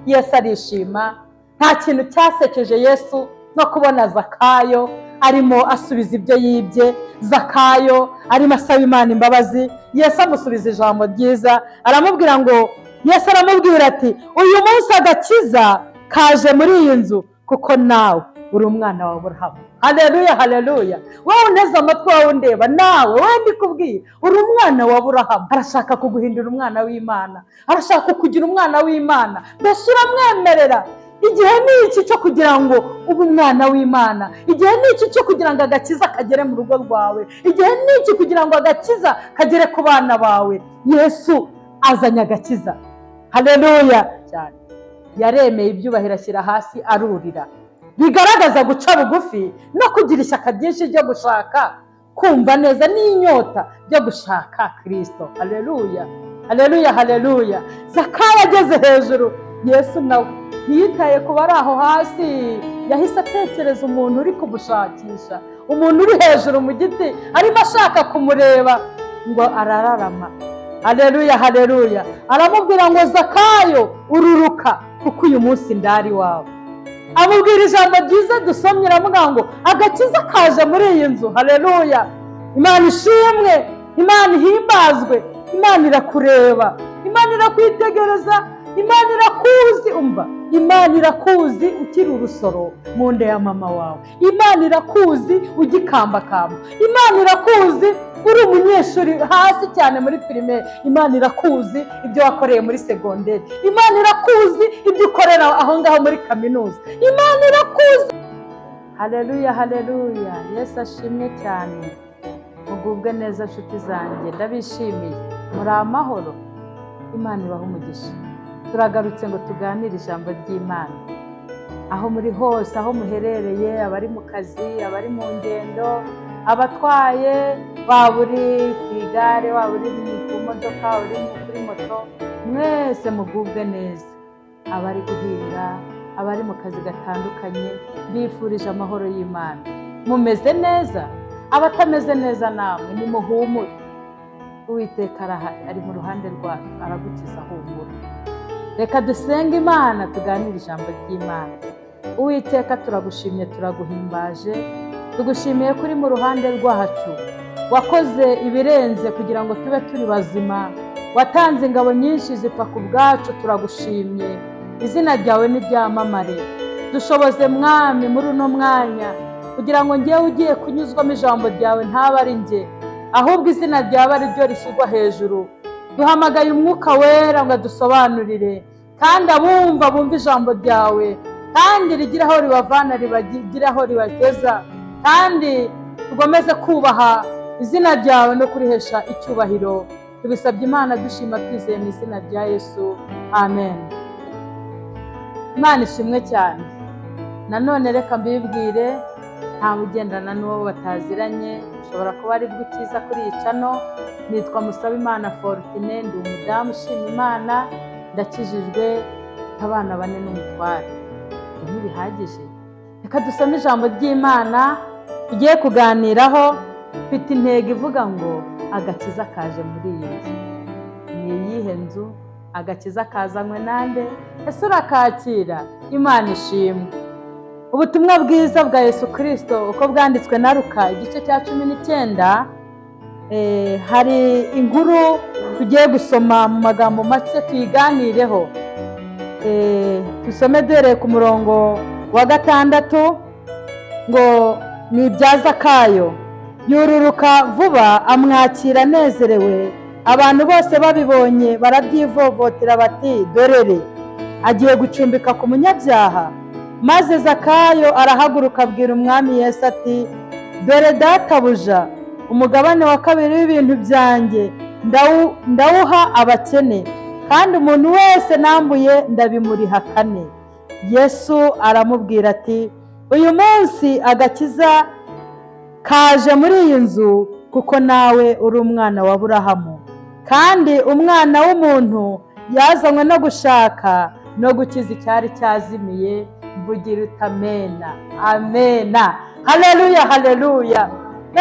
Yesu arishima. Nta kintu cyasekeje Yesu no kubona Zakayo arimo asubiza ibyo yibye, Zakayo arimo asaba Imana imbabazi. Yesu amusubiza ijambo ryiza, aramubwira ngo, Yesu aramubwira ati: "Uyu munsi agakiza kaje muri iyi nzu, kuko nawe uri umwana wa Aburahamu." Haleluya, haleluya! Wowe unteze amatwi, wowe undeba, nawe wowe ndikubwiye, uri umwana wa Aburahamu. Arashaka kuguhindura umwana w'Imana, arashaka kukugira umwana w'Imana. Mbese uramwemerera? Igihe ni iki cyo kugira ngo ube umwana w'Imana. Igihe ni iki cyo kugira ngo agakiza kagere mu rugo rwawe. Igihe ni iki kugira ngo agakiza kagere ku bana bawe. Yesu azanye agakiza. Haleluya cyane! Yaremeye, ibyubahiro ashyira hasi, arurira. Bigaragaza guca bugufi no kugira ishyaka ryinshi ryo gushaka kumva neza n'inyota byo gushaka Kirisito. Haleluya, haleluya, haleluya! Zakayo ageze hejuru, Yesu nawe ntiyitaye ku bari aho hasi. Yahise atekereza umuntu uri kumushakisha, umuntu uri hejuru mu giti arimo ashaka kumureba, ngo arararama. Haleluya, haleluya! Aramubwira ngo: "Zakayo, ururuka, kuko uyu munsi ndari wawe." Amubwira ijambo ryiza dusomye, aramubwira ngo agakiza kaje muri iyi nzu. Haleluya! Imana ishimwe, Imana ihimbazwe. Imana irakureba, Imana irakwitegereza, Imana irakuzi. Umva, Imana irakuzi ukiri urusoro mu nda ya mama wawe. Imana irakuzi ugikambakamba. Imana irakuzi uri umunyeshuri hasi cyane muri primaire. Imana irakuzi ibyo wakoreye muri segonderi. Imana irakuzi ibyo ukorera aho ngaho muri kaminuza. Imana irakuzi. Haleluya, haleluya! Yesu ashimwe cyane. Mugubwe neza, nshuti zanjye. Ndabishimiye. Muri amahoro? Imana ibahe umugisha. Turagarutse ngo tuganire ijambo ry'Imana. Aho muri hose, aho muherereye, abari mu kazi, abari mu ngendo, abatwaye, waba uri ku igare, waba uri ku modoka, uri kuri moto, mwese mugubwe neza. Abari guhinga, abari mu kazi gatandukanye, mbifurije amahoro y'Imana. Mumeze neza? Abatameze neza namwe nimuhumure, Uwiteka arahari, ari mu ruhande rwacu, aragukiza. Humura. Reka dusenge Imana, tuganire ijambo ry'Imana. Uwiteka, turagushimye, turaguhimbaje, tugushimiye ko uri mu ruhande rwacu. Wakoze ibirenze kugira ngo tube turi bazima. Watanze ingabo nyinshi zipfa ku bwacu. Turagushimye, izina ryawe niryamamare. Dushoboze, Mwami, muri uno mwanya kugira ngo ngewe ugiye kunyuzwamo ijambo ryawe ntabe ari njye, ahubwo izina ryawe ari ryo rishyirwa hejuru. Duhamagaye Umwuka Wera ngo adusobanurire, kandi abumva bumve ijambo ryawe, kandi rigire aho ribavana, ribagire aho ribageza, kandi tugomeze kubaha izina ryawe no kurihesha icyubahiro. Tubisabye Imana dushima, twizeye, mu izina rya Yesu, amen. Imana ishimwe cyane. Nanone reka mbibwire, ntawe ugendana n'uwo bataziranye. Ushobora kuba ari bwo ukiza kuri iyi channel. Nitwa Musabimana Fortune, ndi umudamu ushima Imana, ndakijijwe, mfite abana bane n'umutware. Ibyo ntibihagije? Reka dusome ijambo ry'Imana tugiye kuganiraho. Mfite intego ivuga ngo agakiza kaje muri iyi nzu. Ni iyihe nzu? Agakiza kazanywe nande? Ese urakakira? Imana ishimwe. Ubutumwa bwiza bwa Yesu Kirisito uko bwanditswe na Ruka, igice cya 19. Hari inkuru tugiye gusoma mu magambo make, tuyiganireho. Dusome duhereye ku murongo wa 6, ngo ni ibya Zakayo. Yururuka vuba, amwakira anezerewe. Abantu bose babibonye barabyivovotera bati: "Dorere agiye gucumbika ku munyabyaha." Maze Zakayo arahaguruka, abwira Umwami Yesu ati: "Dore databuja, umugabane wa kabiri w'ibintu byanjye ndawuha abakene, kandi umuntu wese nambuye ndabimuriha kane." Yesu aramubwira ati: "Uyu munsi agakiza kaje muri iyi nzu, kuko nawe uri umwana wa Burahamu. Kandi Umwana w'umuntu yazanywe no gushaka no gukiza icyari cyazimiye." Mvugira utamena, amena! Haleluya, haleluya!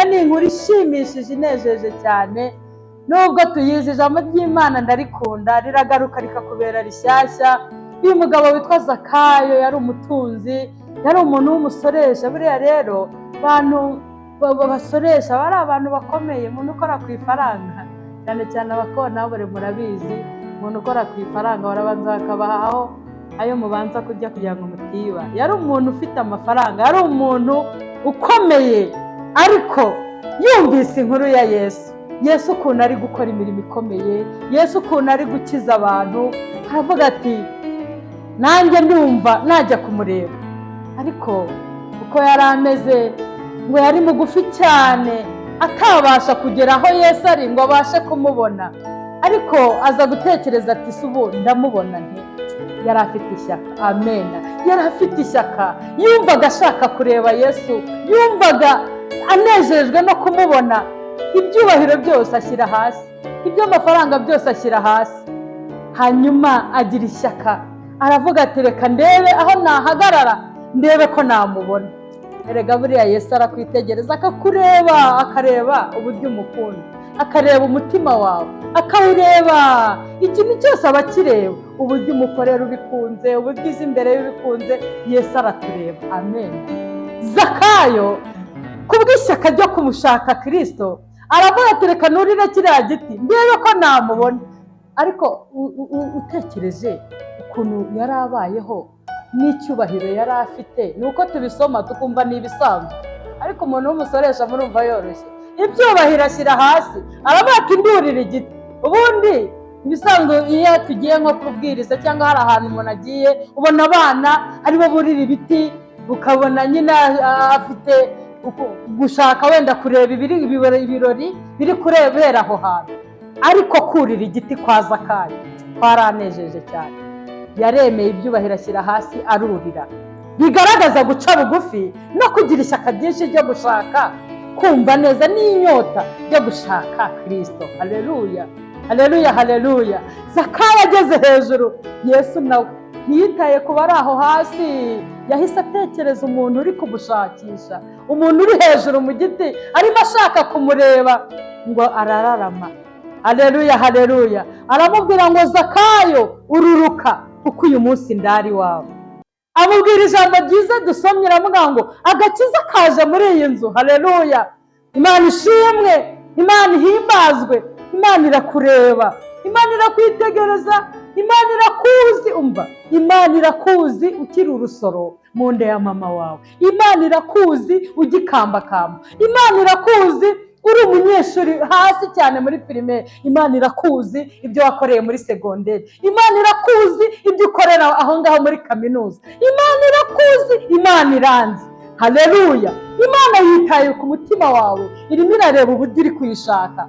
Ni inkuru ishimishije, inejeje cyane. Nubwo tuyizi, ijambo ry'Imana ndarikunda, riragaruka rikakubera rishyashya. Uyu mugabo witwa Zakayo yari umutunzi, yari umuntu w'umusoresha. Buriya rero abantu basoresha bari abantu bakomeye. Umuntu ukora ku ifaranga, cyane cyane abakontabure murabizi, umuntu ukora ku ifaranga barabanza bakabahaho ayo mubanza kurya kugira ngo mutiba. Yari umuntu ufite amafaranga, yari umuntu ukomeye, ariko yumvise inkuru ya Yesu, Yesu ukuntu ari gukora imirimo ikomeye, Yesu ukuntu ari gukiza abantu, aravuga ati: "Nanjye ndumva najya kumureba." Ariko uko yari ameze, ngo yari mugufi cyane, atabasha kugera aho Yesu ari ngo abashe kumubona. Ariko aza gutekereza ati: "Si ubu ndamubona nte?" Yari afite ishyaka, amena. Yari afite ishyaka, yumvaga ashaka kureba Yesu, yumvaga anejejwe no kumubona. Ibyubahiro byose ashyira hasi, iby'amafaranga byose ashyira hasi, hanyuma agira ishyaka, aravuga ati: "Reka ndebe aho nahagarara, ndebe ko namubona." Erega buriya Yesu arakwitegereza, akakureba, akareba uburyo umukunda, akareba umutima wawe, akawureba. Ikintu cyose aba akireba, uburyo umukorera ubikunze, uburyo uza imbere ye ubikunze. Yesu aratureba, amen. Zakayo kubw'ishyaka ryo kumushaka Kirisito, aravuga ati: "Reka nurire kiriya giti ndebe ko namubona." Ariko utekereje ukuntu yari abayeho n'icyubahiro yari afite, ni uko tubisoma tukumva ni ibisanzwe, ariko umuntu w'umusoresha murumva yoroshye? Ibyubahiro ashyira hasi, aravuga ati: "Ndurira igiti." Ubundi ibisanzwe, iyo tugiye nko kubwiriza cyangwa hari ahantu umuntu agiye, ubona abana aribo burira ibiti, ukabona nyine afite gushaka wenda kureba ibirori biri kurebera aho hantu. Ariko kurira igiti kwa Zakayo kwaranejeje cyane. Yaremeye, ibyubahiro ashyira hasi, arurira. Bigaragaza guca bugufi no kugira ishyaka ryinshi ryo gushaka kumva neza n'inyota ryo gushaka Kirisito. Haleluya, haleluya, haleluya! Zakayo ageze hejuru, Yesu nawe ntiyitaye ku bari aho hasi. Yahise atekereza umuntu uri kumushakisha, umuntu uri hejuru mu giti arimo ashaka kumureba, ngo arararama. Haleluya, haleluya! Aramubwira ngo: "Zakayo, ururuka, kuko uyu munsi ndari iwawe." Amubwira ijambo ryiza dusomye, aramubwira ngo: "Agakiza kaje muri iyi nzu." Haleluya! Imana ishimwe, Imana ihimbazwe. Imana irakureba, Imana irakwitegereza, Imana irakuzi. Umva, Imana irakuzi ukiri urusoro mu nda ya mama wawe. Imana irakuzi ugikambakamba. Imana irakuzi uri umunyeshuri hasi cyane muri primaire. Imana irakuzi ibyo wakoreye muri segonderi. Imana irakuzi ibyo ukorera aho ngaho muri kaminuza. Imana irakuzi, Imana iranzi. Haleluya! Imana yitaye ku mutima wawe, irimo irareba uburyo uri kuyishaka.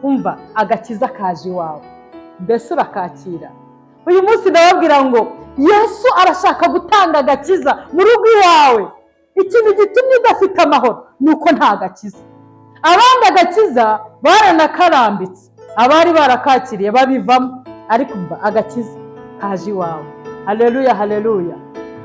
Umva, agakiza kaje iwawe, mbese urakakira? Uyu munsi ndababwira ngo Yesu arashaka gutanga agakiza mu rugo iwawe. Ikintu gitumye udafite amahoro ni uko nta gakiza. Abandi agakiza baranakarambitse, abari barakakiriye babivamo, ariko umva, agakiza kaje iwawe. Haleluya, haleluya!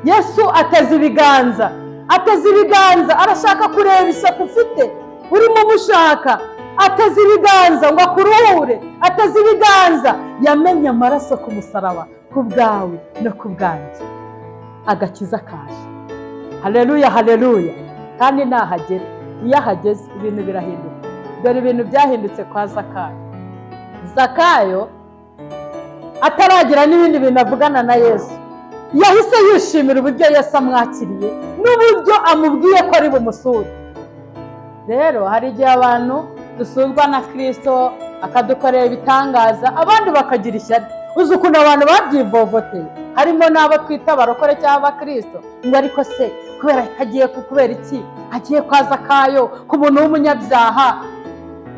Yesu ateze ibiganza, ateze ibiganza, arashaka kureba ishyaka ufite urimo umushaka. Ateze ibiganza ngo akuruhure, ateze ibiganza. Yamenye amaraso ku musaraba ku bwawe no ku bwanjye. Agakiza kaje. Haleluya, haleluya! Kandi nahagera, iyo ahageze ibintu birahinduka. Dore ibintu byahindutse kwa Zakayo. Zakayo ataragira n'ibindi bintu avugana na Yesu, yahise yishimira uburyo Yesu amwakiriye n'uburyo amubwiye ko ari bumusure. Rero hari igihe abantu dusurwa na Kirisito akadukorera ibitangaza, abandi bakagira ishyari. Uzi ukuntu abantu babyivovoteye, harimo n'abo twita abarokore cyangwa abakirisito, ngo: "Ariko se kubera agiye, kubera iki agiye kwa Zakayo, ku muntu w'umunyabyaha?"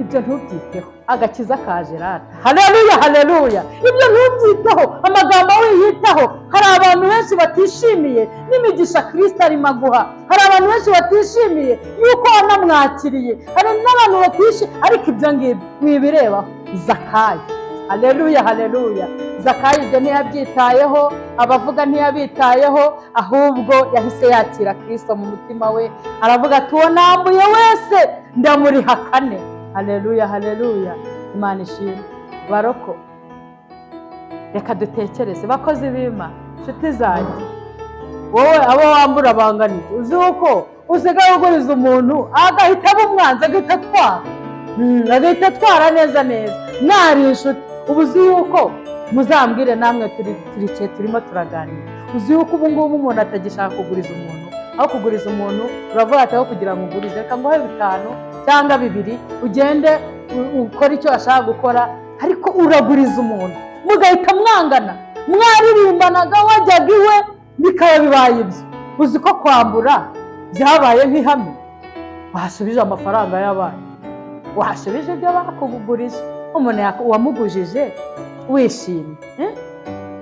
Ibyo ntubyiteho, agakiza kaje rata. Haleluya, haleluya! Ibyo ntubyiteho, amagambo wiyitaho. Hari abantu benshi batishimiye n'imigisha Kirisito arimo aguha. Hari abantu benshi batishimiye yuko wanamwakiriye. Hari n'abantu batishimiye, ariko ibyo ngibyo wibirebaho. Zakayo, haleluya, haleluya! Zakayo ibyo ntiyabyitayeho, abavuga ntiyabitayeho, ahubwo yahise yakira Kirisito mu mutima we, aravuga ati: "Uwo nambuye wese ndamuriha kane." Haleluya, haleluya! Imana ishimwe. Baroko, reka dutekereze, bakozi b'Imana. Inshuti zanjye, wowe abo wambura bangana iki? Uzi uko usigaye uguriza umuntu agahita aba umwanzi, agahita atwara, agahita atwara neza neza mwari inshuti. Ubu uzi yuko, muzambwire namwe, turicaye turimo turaganira, uzi yuko ubu ngubu umuntu atagishaka kuguriza umuntu? Aho kuguriza umuntu uravuga ati: "Aho kugira ngo ugurize, reka nguhe 5 cyangwa 2, ugende ukore icyo ashaka gukora." Ariko uraguriza umuntu mugahita mwangana, mwaririmbanaga, wajyaga iwe, bikaba bibaye ibyo. Uzi ko kwambura byabaye nk'ihame? Wasubije amafaranga y'abandi, wasubije ibyo bakugurije. Umuntu wamugujije wishimye, eh?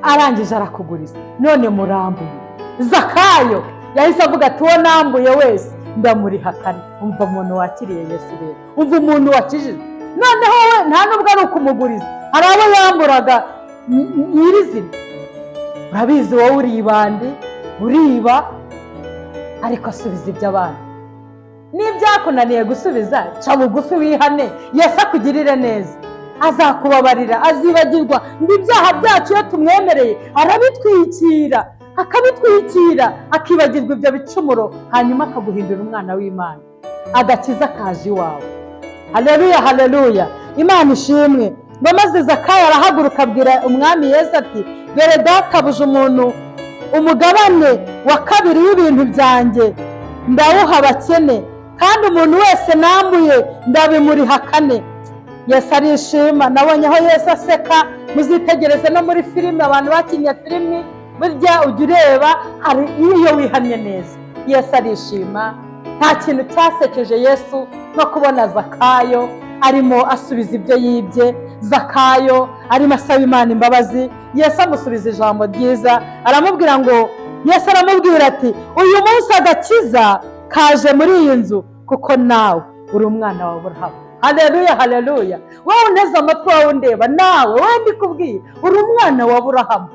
Arangije arakuguriza, none murambuye. Zakayo yahise avuga ati: "Uwo nambuye wese ndamuriha kane." Umva umuntu wakiriye Yesu rero, umva umuntu wakijijwe. Noneho we nta nubwo ari ukumuguriza, hari abo yamburaga nyirizina. Urabizi, wowe uri ibandi, uriba, ariko asubiza iby'abandi. N'ibyakunaniye gusubiza, ca bugufi wihane, Yesu akugirire neza, azakubabarira, azibagirwa ngo ibyaha byacu. Iyo tumwemereye arabitwikira, akabitwikira, akibagirwa ibyo bicumuro, hanyuma akaguhindura umwana w'Imana. Agakiza kaje iwawe. Haleluya, haleluya, Imana ishimwe. Ngo maze Zakayo arahaguruka, abwira Umwami Yesu ati: "Dore databuja, umuntu umugabane wa kabiri w'ibintu byanjye ndawuha abakene, kandi umuntu wese nambuye ndabimuriha kane." Yesu arishima. Nabonye aho Yesu aseka. Muzitegereze no muri filime, abantu bakinnye filimi, burya ujya ureba hari iyo wihannye neza, Yesu arishima. Nta kintu cyasekeje Yesu no kubona Zakayo arimo asubiza ibyo yibye, Zakayo arimo asaba Imana imbabazi. Yesu amusubiza ijambo ryiza, aramubwira ngo, Yesu aramubwira ati: "Uyu munsi agakiza kaje muri iyi nzu, kuko nawe uri umwana wa Aburahamu." Haleluya, haleluya. Wowe unteze amatwi, wowe undeba, nawe wowe ndikubwira, uri umwana wa Aburahamu.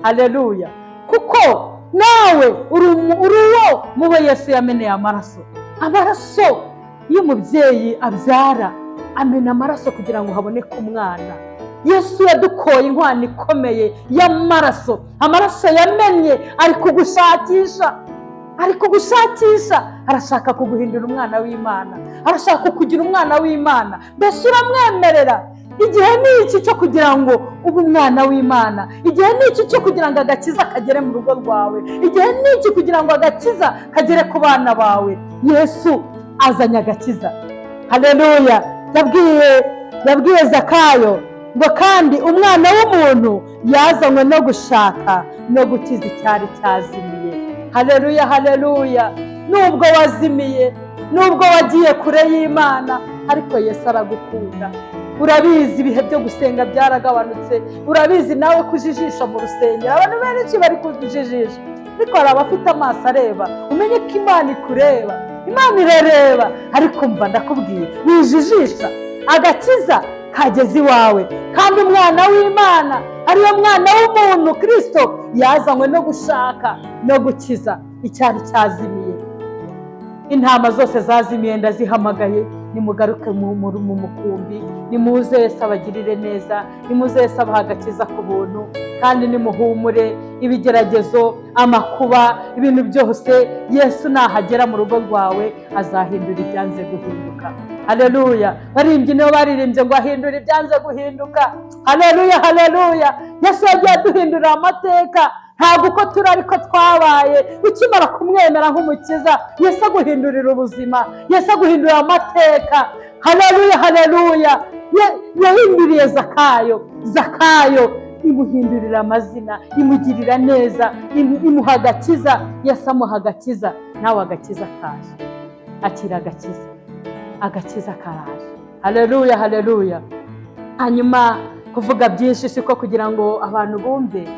Haleluya, kuko nawe uri uwo mubo Yesu yameneye amaraso. Amaraso y'umubyeyi abyara, amena amaraso kugira ngo haboneke umwana. Yesu yadukoye inkwano ikomeye y'amaraso. Amaraso yamennye, ari kugushakisha, ari kugushakisha, arashaka kuguhindura umwana w'Imana, arashaka kukugira umwana w'Imana. Mbese uramwemerera? Igihe ni iki cyo kugira ngo ube umwana w'Imana. Igihe ni iki cyo kugira ngo agakiza kagere mu rugo rwawe. Igihe ni iki kugira ngo agakiza kagere ku bana bawe. Yesu azanye agakiza. Haleluya. Yabwiye Zakayo ngo: "Kandi umwana w'umuntu yazanywe no gushaka no gukiza icyari cyazimiye." Haleluya, haleluya. Nubwo wazimiye, nubwo wagiye kure y'Imana, ariko Yesu aragukunda. Urabizi, ibihe byo gusenga byaragabanutse. Urabizi nawe kujijisha mu rusengero, abantu benshi bari kujijisha, ariko hari abafite amaso areba. Umenye ko Imana ikureba, Imana irareba. Ariko mva ndakubwira, wijijisha, agakiza kageze iwawe. Kandi umwana w'Imana, ariyo mwana w'umuntu Kirisito, yazanywe no gushaka no gukiza icyari cyazimiye. Intama zose zazimiye ndazihamagaye, nimugaruke mu mukumbi. Nimuze Yesu abagirire neza, nimuze Yesu abaha agakiza ku buntu. Kandi nimuhumure, ibigeragezo, amakuba, ibintu byose, Yesu nahagera mu rugo rwawe azahindura ibyanze guhinduka. Haleluya. Baririmbyi nibo baririmbye ngo: "Ahindura ibyanze guhinduka." Haleluya, haleluya. Yesu yagiye aduhindurira amateka. Ntabwo uko turi ariko twabaye. Ukimara kumwemera nk'umukiza, Yesu aguhindurira ubuzima, Yesu aguhindurira amateka. Haleluya, haleluya. Yahinduriye Zakayo, Zakayo imuhindurira amazina, imugirira neza, imuha agakiza. Yesu amuha agakiza. Nawe agakiza kaje, akira agakiza, agakiza karaje. Haleluya, haleluya. Hanyuma kuvuga byinshi siko kugira ngo abantu bumve.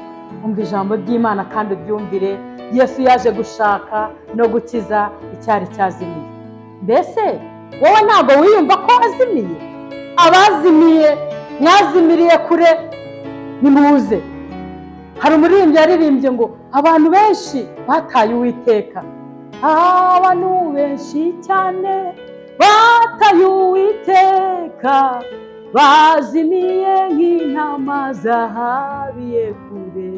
Umva ijambo ry'Imana kandi uryumvire. Yesu yaje gushaka no gukiza icyari cyazimiye. Mbese wowe ntabwo wiyumva ko wazimiye? Abazimiye, mwazimiriye kure, nimuze. Hari umuririmbyi yaririmbye ngo: "Abantu benshi bataye Uwiteka, abantu benshi cyane bataye Uwiteka, bazimiye nk'intama zahabiye kure."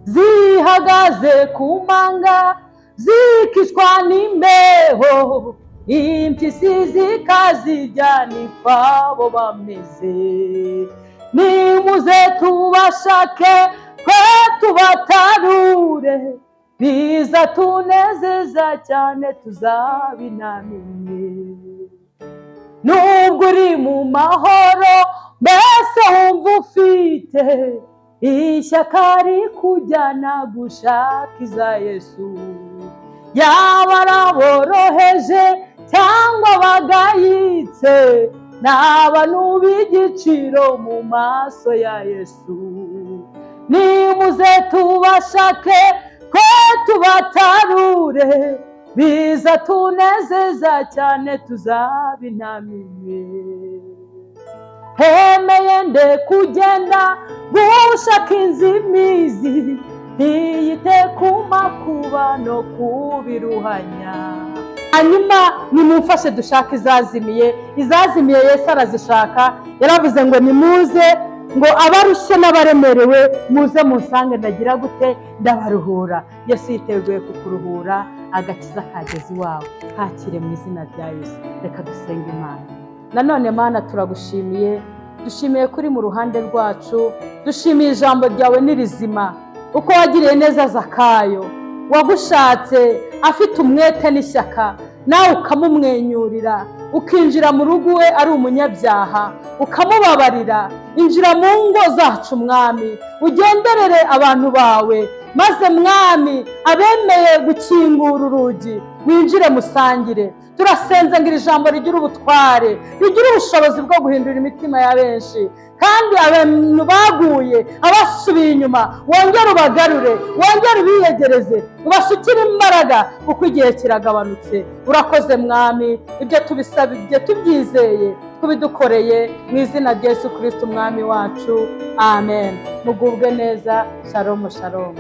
Zihagaze ku manga, zikicwa n'imbeho, impyisi zikazirya, niko abo bameze. Nimuze tubashake, twe tubatarure, biza tunezeza cyane, tuzabinamenye. Nubwo uri mu mahoro, mbese wumva ufite ishyaka rikujyana gushaka iza Yesu, yaba araboroheje cyangwa bagayitse, ni abantu b'igiciro mu maso ya Yesu. Nimuze tubashake, twe tubatarure, biza tunezeza cyane, tuzabinamenye. Hemeye nde kugenda gushaka inzimizi, ntiyite ku makuba no kubiruhanya? Hanyuma nimumfashe dushake izazimiye. Izazimiye Yesu arazishaka. Yaravuze ngo: "Nimuze," ngo, "abarushye n'abaremerewe, muze munsange, ndagira gute? Ndabaruhura." Yesu yiteguye kukuruhura. Agakiza kageze iwawe, kakire mu izina rya Yesu. Reka dusenge Imana nanone. Mana, turagushimiye, dushimiye kuri mu ruhande rwacu, dushimiye ijambo ryawe ni rizima. Uko wagiriye neza Zakayo wagushatse afite umwete n'ishyaka, nawe ukamumwenyurira, ukinjira mu rugo iwe ari umunyabyaha, ukamubabarira. Injira mu ngo zacu, Mwami, ugenderere abantu bawe, maze Mwami, abemeye gukingura urugi, winjire musangire. Turasenze ngo iri jambo rigire ubutware, rigire ubushobozi bwo guhindura imitima ya benshi, kandi abantu baguye, abasubiye inyuma, wongere ubagarure, wongere ubiyegereze, ubasukire imbaraga, kuko igihe kiragabanutse. Urakoze Mwami, ibyo tubisabye tubyizeye kubidukoreye, mu izina rya Yesu Kirisiti Umwami wacu, amen. Mugubwe neza. Shalom, shalom.